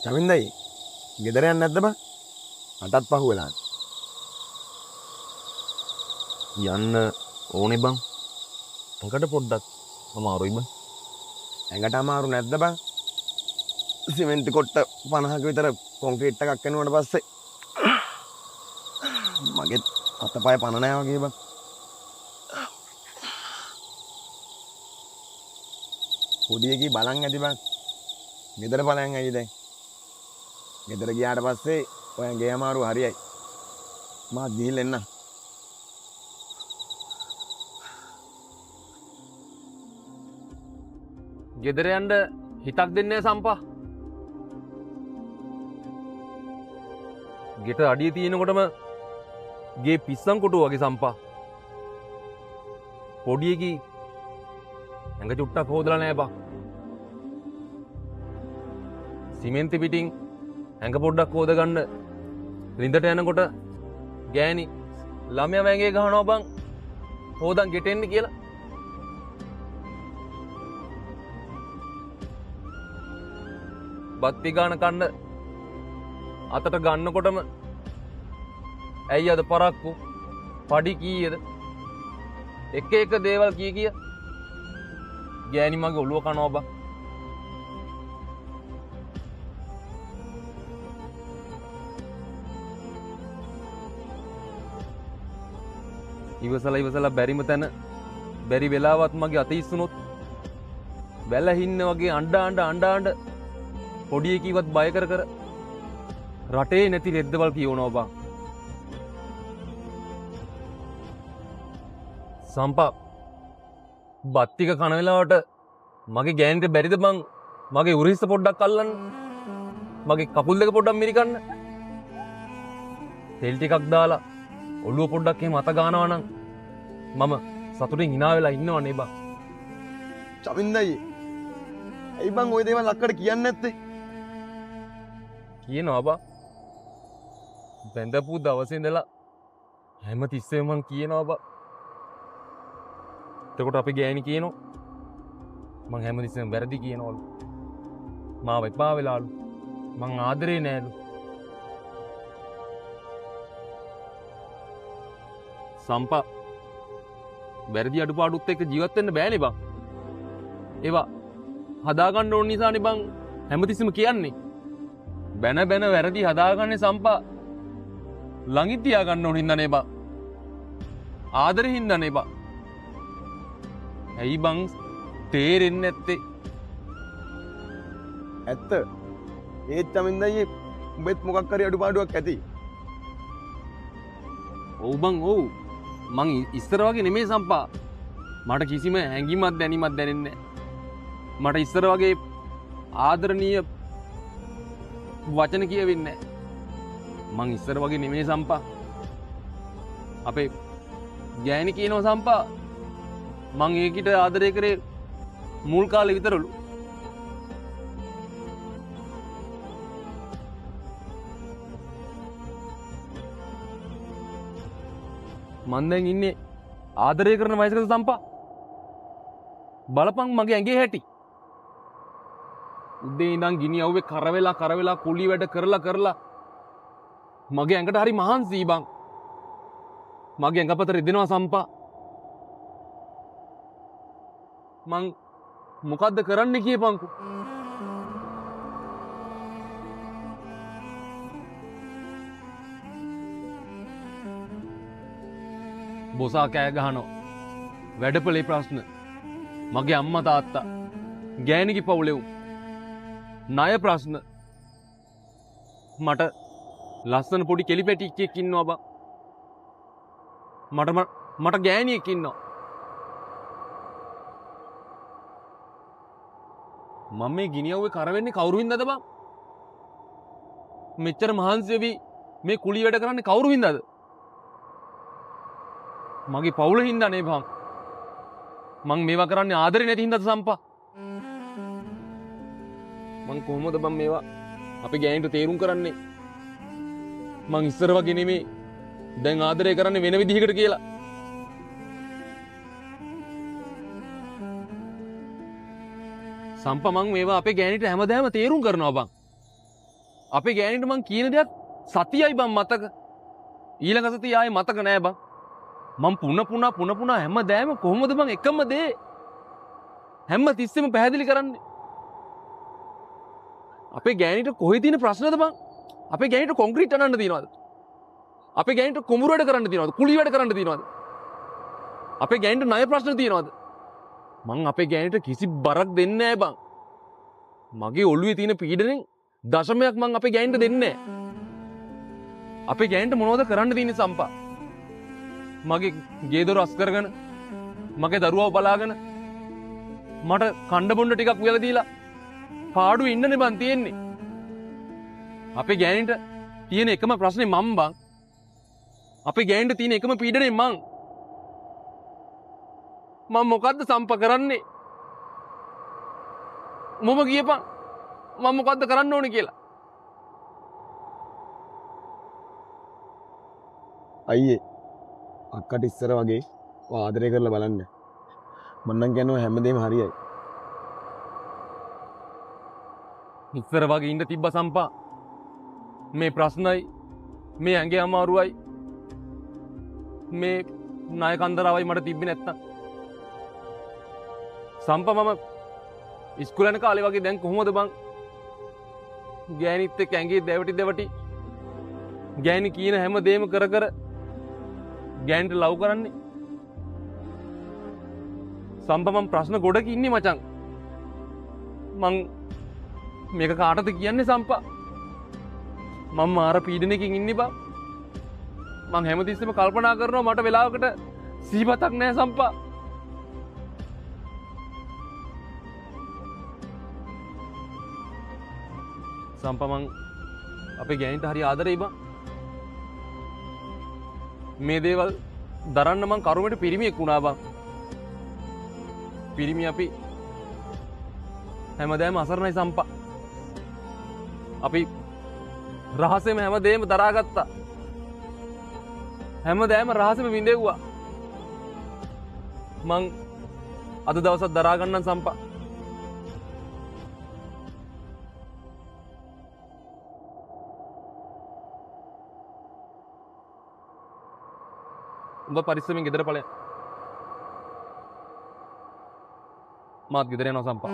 චමින්දයි ගෙදර යන්නේ නැද්ද බං? අටත් පහු වෙලා. යන්න ඕනේ බං. ඇඟට පොඩ්ඩක් අමාරුයි බං. ඇඟට අමාරු නැද්ද බං? සිමෙන්ති කොට්ට 50ක විතර කොන්ක්‍රීට් එකක් වෙනුවට පස්සේ මගේ අතපය පණ නෑ වගේ බං. පොඩි එකී බලන් ඇති බං. ගෙදර බලන් ඇයි දැන්? ගෙදර ගියාට පස්සේ ඔය ඇඟේ අමාරුව හරියයි. මාත් ගිහිල්ලා එන්නම්. ගෙදර යන්න හිතක් දෙන්නේ නැහැ සම්පා. ගෙට අඩිය තියෙනකොටම ගේ පිස්සන් කොටුව වගේ සම්පා. පොඩි එකී ඇඟ චුට්ටක් හොදලා නෑ බං. සිමෙන්ති පිටින් ඇඟ පොඩ්ඩක් හොද ගන්න ලිඳට යනකොට ගෑණි ළමයා ඇඟේ ගහනවා බං, හොදන් ගෙට එන්න කියලා. බත් පිගාන කන්න අතට ගන්නකොටම ඇයි අද පරක්කු පඩි කීයද එක එක දේවල් කිය කිය ගෑණි මගේ ඔළුව කනවා බං. ඉවසලා ඉවසලා බැරිම තැන බැරි වෙලාවත් මගේ අත ඉස්සුනොත් වැලහින්න වගේ අඬ අඬ අඬ අඬ පොඩි එකීවත් බය කර කර රටේ නැති රෙද්දවල් කියවනවා බං. සම්පා බත් ටික කන වෙලාවට මගේ ගෑණිට බැරිද බං මගේ උරිස්ස පොඩ්ඩක් අල්ලන්න, මගේ කකුල් දෙක පොඩ්ඩක් මිරිකන්න, තෙල් ටිකක් දාලා ඔළුව පොඩ්ඩක් එහෙම අත ගන්නවා නම් මම සතුටින් hina වෙලා ඉන්නව නේ බං. චමින්දයි ඇයි බං ওই දේවල් අක්කට කියන්නේ නැත්තේ? කියනවා බං. බැඳපු දවසේ ඉඳලා හැම තිස්සෙම මං කියනවා බං. එතකොට අපි ගෑණි කියනවා මං හැම තිස්සෙම වැරදි කියනවලු, මාව එපා වෙලාලු, මං ආදරේ නෑලු. සම්පා වැරදි අඩුපාඩුත් එක්ක ජීවත් වෙන්න බෑනේ බං. ඒවා හදාගන්න ඕන නිසානේ බං හැමතිස්සෙම කියන්නේ. බැන බැන වැරදි හදාගන්නේ සම්පා ළඟින් තියාගන්න ඕන හින්දානේ බං, ආදරේ හින්දානේ බං. ඇයි බං තේරෙන්නේ නැත්තේ? ඇත්ත. ඒත් චමින්දයි උඹෙත් මොකක් හරි අඩුපාඩුවක් ඇති. ඔව් බං ඔව්. මං ඉස්සර වගේ නෙමෙයි සම්පා. මට කිසිම හැඟීමක් දැනීමක් දැනෙන්නේ නැහැ. මට ඉස්සර වගේ ආදරණීය වචන කියවෙන්නේ නැහැ. මං ඉස්සර වගේ නෙමෙයි සම්පා. අපේ ගෑණි කියනවා සම්පා මං ඒකිට ආදරය කරේ මුල් කාලේ විතරලු. මං දැන් ඉන්නේ ආදරය කරන වයසකද සම්පා? බලපන් මගේ ඇඟේ හැටි. උදේ ඉඳන් ගිනි අවුවේ කර වෙලා කර වෙලා කුලී වැඩ කරලා කරලා මගේ ඇඟට හරි මහන්සි බං. මගේ ඇඟපත රිදෙනවා සම්පා. මං මොකද්ද කරන්න කියපන්කෝ. බොසා කෑ ගහනවා, වැඩපොලේ ප්‍රශ්න, මගේ අම්මා තාත්තා, ගෑණිගේ පවුලේ උන්, ණය ප්‍රශ්න. මට ලස්සන පොඩි කෙලි පැටියෙක් ඉන්නවා බං. මට ගෑණියෙක් ඉන්නවා. මම මේ ගිනි අවුවේ කර වෙන්නේ කවුරු හින්දාද බං? මෙච්චර මහන්සි වෙවි මේ කුලී වැඩ කරන්නේ කවුරු හින්දාද? මගේ පවුල හින්දා නේ බං. මං මේවා කරන්නේ ආදරේ නැති හින්දාද සම්පා? මං කොහොමද බං මේවා අපේ ගෑණිට තේරුම් කරන්නේ? මං ඉස්සර වගේ නෙමෙයි දැන් ආදරේ කරන්නේ වෙන විදිහකට කියලා. සම්පා මං මේවා අපේ ගෑණිට හැමදාම තේරුම් කරනවා බං. අපේ ගෑණිට මං කියන දෙයක් සතියයි බං මතක. ඊළඟ සතිය ආයේ මතක නෑ බං. මං පුන පුනා පුන පුනා හැමදෑම කොහොමද බං එකම දේ හැම තිස්සෙම පැහැදිලි කරන්නේ? අපේ ගෑණිට කොහේ තියෙන ප්‍රශ්නද බං? අපේ ගෑණිට කොන්ක්‍රීට් අනන්න තියනවද? අපේ ගෑණිට කුඹුරු වැඩ කරන්න තියනවද? කුලී වැඩ කරන්න තියනවද? අපේ ගෑණිට ණය ප්‍රශ්න තියනවද? මං අපේ ගෑණිට කිසි බරක් දෙන්නේ නෑ බං. මගේ ඔළුවේ තියෙන පීඩනෙන් දශමයක් මං අපේ ගෑණිට දෙන්නේ නෑ. අපේ ගෑණිට මොනවද කරන්න තියෙන්නේ සම්පා? මගේ ගේ දොර අස් කරගෙන, මගේ දරුවව බලාගෙන, මට කණ්ඩ බොණ්ඩ ටිකක් උයලා දීලා පාඩුවේ ඉන්නනේ බං තියෙන්නේ. අපේ ගෑණිට තියෙන එකම ප්‍රශ්නේ මං බං. අපේ ගෑණිට තියෙන එකම පීඩනේ මං. මං මොකද්ද සම්ප කරන්නේ? මොම කියපන් මං මොකද්ද කරන්න ඕනේ කියලා. අයියේ අක්කට ඉස්සර වගේ ඔය ආදරය කරලා බලන්න. මං නම් කියන්නේ හැමදේම හරියයි. ඉස්සර වගේ ඉන්න තිබ්බ සම්පා. මේ ප්‍රශ්නයි, මේ ඇඟේ අමාරුවයි, මේ ණය කන්දරාවයි මට තිබ්බේ නැත්තම්. සම්පා මම ඉස්කෝලේ යන කාලේ වගේ දැන් කොහොමද බං ගෑණිත් එක්ක ඇඟේ දැවටි දැවටි ගෑණි කියන හැම දෙයක්ම කර කර ගෑණිට ලව් කරන්නේ? සම්පා මං ප්‍රශ්න ගොඩක ඉන්නේ මචං. මං මේක කාටද කියන්නේ සම්පා? මං මාර පීඩනයකින් ඉන්නේ බං. මං හැමතිස්සෙම කල්පනා කරනවා මට වෙලාවකට සීපතක් නෑ සම්පා. සම්පා මං අපේ ගෑණිට හරි ආදරෙයි බං. මේ දේවල් දරන්න මං කරුමෙට පිරිමියෙක් වුණා බං. පිරිමි අපි හැමදාම අසරණයි සම්පා. අපි රහසෙම හැමදේම දරාගත්තා. හැමදාම රහසෙම විඳෙව්වා. මං අද දවසක් දරා ගන්නම් සම්පා. උඹ පරිස්සමෙන් ගෙදර ඵලයන්. මාත් ගෙදර යනවා සම්පා.